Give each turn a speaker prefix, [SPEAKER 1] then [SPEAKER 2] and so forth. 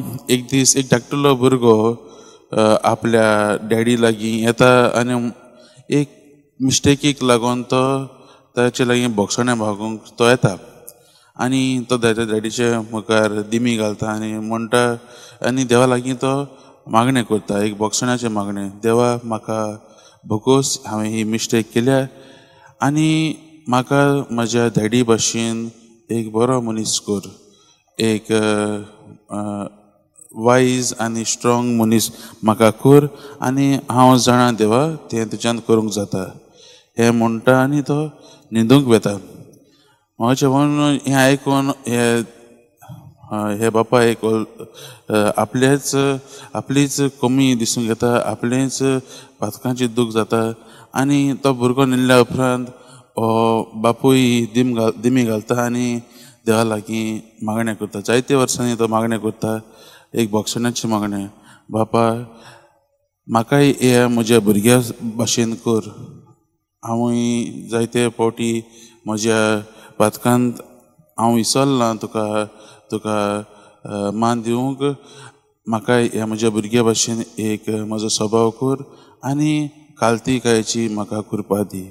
[SPEAKER 1] एक दीस एक धाकटुलो भुरगो आपल्या डॅडी लागीं येता आनी एक मिस्टेकीक लागून तो ताचे लागीं भोगसणें मागूंक तो येता आनी तो ताच्या डॅडीच्या मुखार दिमी घालता आनी म्हणटा आनी देवा लागीं तो मागणें करता, एक भोगसण्याचें मागणें. देवा म्हाका भोगोस, हांवें ही मिस्टेक केल्या आनी म्हाका म्हज्या डॅडी भाशेन एक बरो मनीस कर, एक वायज आनी स्ट्रोंग मनीस म्हाका कर आनी हांव जाणा देवा तें तुज्यान करूंक जाता हें म्हणटा आनी तो न्हिदूंक वता. म्हाजे म्हणून हें आयकून हे बापायक आपलेच आपलीच कमी दिसूंक येता, आपलेंच पातकांची दूख जाता आनी तो भुरगो न्हिदल्या उपरांत हो बापूय दिमी घालता आनी देवा लागीं मागणें करता. जायते वर्सांनी तो मागणें करता, एक भोगसण्याचें मागणें, बापा म्हाकाय हे म्हज्या भुरग्या भाशेन कर, हांवूय जायते फावटी म्हज्या पातकांत हांव विसरलां तुका तुका मान दिवंक, म्हाका ह्या म्हज्या भुरग्या भाशेन एक म्हजो स्वभाव कर आनी कालतीकायेची म्हाका कृपा दी.